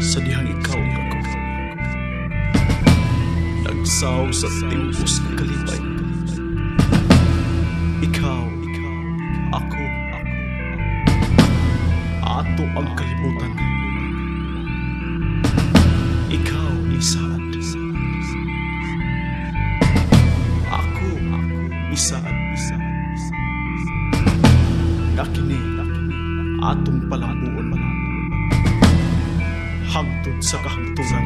Sa dihang ikaw ug ako nagsaw sa timbos nga kalipay. Ikaw, ako, ato ang kalibutan. Ikaw isaad. Ako isaad. Nga kini atong palambuon hangtod sa kahangturan.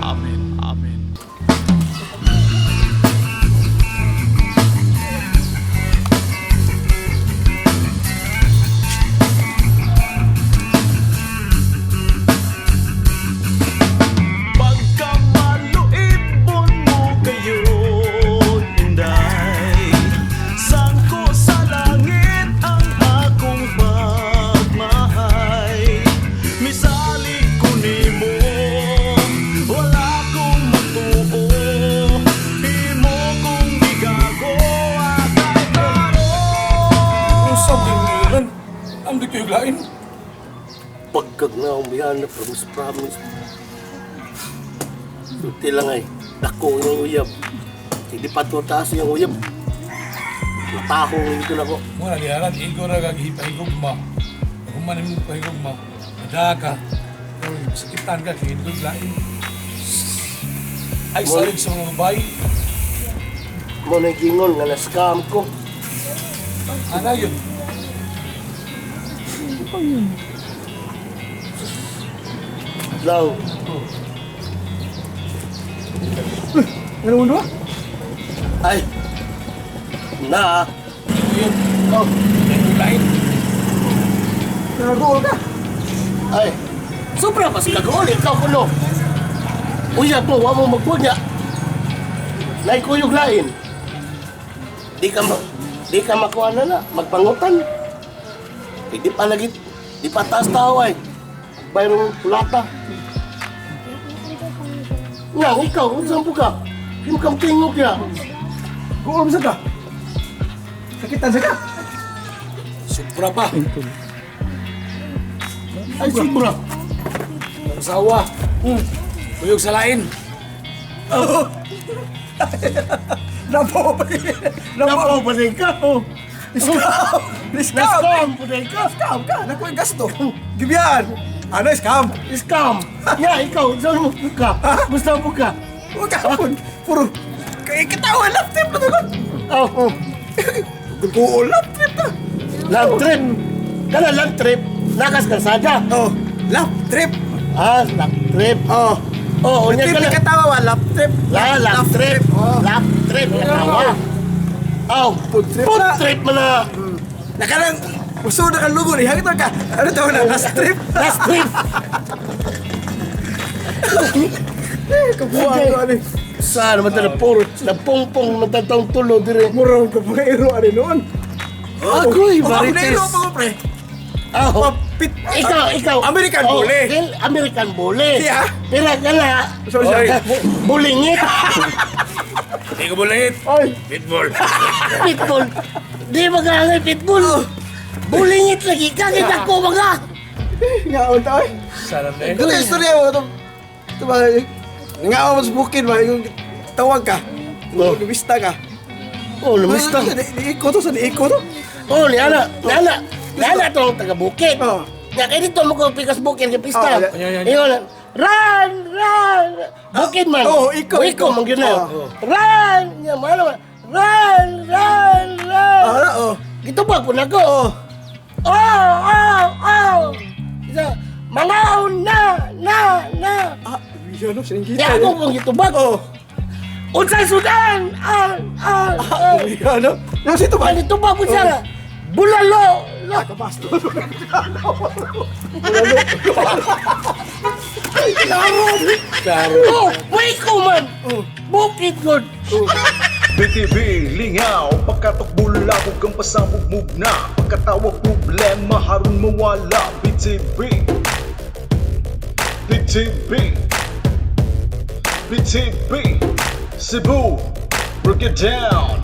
Amen. Amen. Pagkamaluibon mo kayo, Inday, sangko sa langit ang akong pagmahay. Misali ko nimo, wala kong matuo. Imo kong gigago atay karon. Usab din nilan. Ang di kayo lain. Pagkag na umbihan na promise promise. Sulti lang ay, dako yung uyab. Hindi pa to taas yung uyab. Natahong ito na ko. Muna liharan, igo ra kag hipahigugma. Kung man mo pahigugma, mada ka. Pero sakitan ka, kay itog lain. Ay, salig sa mga babae. Mo na gingon nga na-scam ko. Ana yun. Lang. Ano mo doon? Ay. Na. Yun. Oh. Itog lain. Nagagool ka. Ay. Sobra mas kagaol ikaw kuno. Uyab mo, wa mo magpunya. Naikuyog lain. Di ka makuha na na, magpangutan. Eh, di pa lagi, di pa taas tao ay. Bayrong pulata. Nga, ikaw, saan po ka? Di mo kang tingog ya. Gool sa ka. Sakitan sa ka. Sobra pa. Ay, sobra. Ang asawa. Kuyog sa lain. Napaw pa rin. Napaw pa rin ka. Oh. Scam! Scam! Na-scam po rin ka. Scam ka! Nakuha yung gasto. Gibiyan! Ano, scam? Scam. Nga, ikaw, saan mo ka? Gusto mo ka? Huwag ka po. Puro. Kaya kitawa, love trip na tulad. Oh, oh. Oo, love trip na. Love trip. Kana love trip. Nakas kalsada. Oh, love trip. Ah, love trip. Oh. Oh, unya Trip ka ni na. katawa, wa, love trip. La, love trip. Oh. Love trip. Katawa. Oh, Food trip food na. trip mo na. Nakarang, uso na kang lugo ni. Hangit ka. Ano tawag na? Last trip? Last trip. Kabuha ko, ano. Saan man tayo puro napungpong man tayo tulo dire. Murang kabuha ano noon. Agoy, Oh, Marites. Marites. pa ko, pre. Oh. Pit. Ikaw, ikaw. American Oh, bully. dil, American bully. Yeah. Pero kala. Sorry, sorry. Bulingit. Hindi ko bulangit. Ay. Pitbull. Pitbull. Di ba ka pitbull? Bulingit lagi ka, kita ko mga. Nga, unta, oy. Sarap na Ito yung istorya mo. Ito, ito ba, nga mo sa bukid ba, yung tawag ka. Oh. Lumista ka. Oh, lumista. Niiko to, sa niiko to. Oh, ni ana, ni ana. Ni ana tong taga bukid. Oh. Nga kay dito mo ko pikas bukid kay pista. Oh, yeah. Ingon, run, run. Bukid man. Oh, iko, iko iko. man gyud na. Oh. Run, nya malo. Run, run, run. Ah, oh. Gitubag po na ko. Oh. Oh, oh, oh. Isa, mangaon na, na, na. Ah, yun, no, siningita. Di ako pong gitubag. Oh. Unsay sudan? Ah, ah, ah. Yan, no? Yung sito ba? Ano tubag po siya? Bulalo. Lo. Ah, kapasto. Bulalo. Klaro. Klaro. Oh, wait ko man. Bukid good. BTV, lingaw, pagkatok bulabog ang pasabog mugna. Pagkatawag problema, haron mawala. BTV, BTV, BTV, Cebu, break it down.